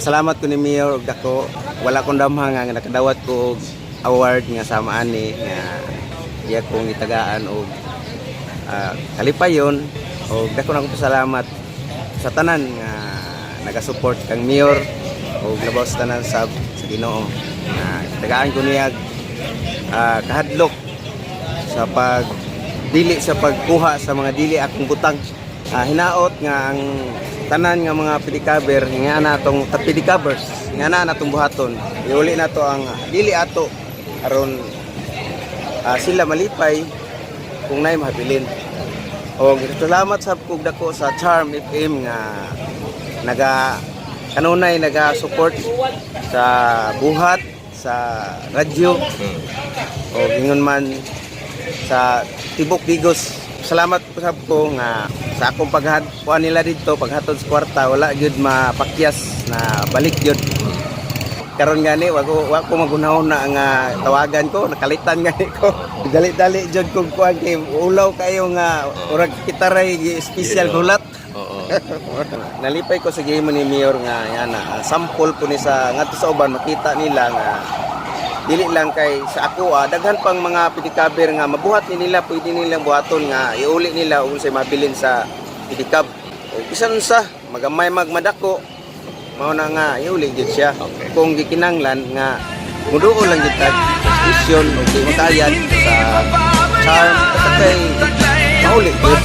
Salamat ko ni Mayor og dako. Wala kong damha nga nakadawat ko og award nga sama ani nga iya kong gitagaan og kalipayon, og dako na akong pasalamat sa tanan nga naga-support kang Mayor og labaw sa tanan sa Ginoo nga tagaan ko niya kahadlok sa pag dili sa pagkuha sa mga dili akong butang. Hinaot nga ang tanan nga mga pedicabber nga na atong pedicabers nga na natong buhaton, iuli nato ang dili ato aron sila malipay kung naay mahabilin. Og salamat sa kog dako sa Charm FM nga naga kanunay naga-support sa buhat sa radyo o ingon man sa tibok Digos. Salamat po sab ko nga sa akong paghat kuan nila didto, paghatod sa kwarta, wala gyud mapakyas na balik gyud. Karon gani wa ko magunahon na nga tawagan ko, nakalitan gani ko. Dali-dali jud kog kuan kay ulaw kayo nga urag kita ray special hulat. Nalipay ko sa gihimo ni Mayor nga yana, sample po ni sa ngadto sa uban, makita nila nga dili lang kay sa ako, daghan pang mga pedicabber nga mabuhat ni nila, pwede nilang buhaton nga iuli nila unsay mabilin sa pedicab. O bisan unsa, magamay magmadako, mao na nga iuli gyud siya. Kung gikinanglan nga muduol lang gyud tag station o di makayad sa Charm, basta kay mauli gyud.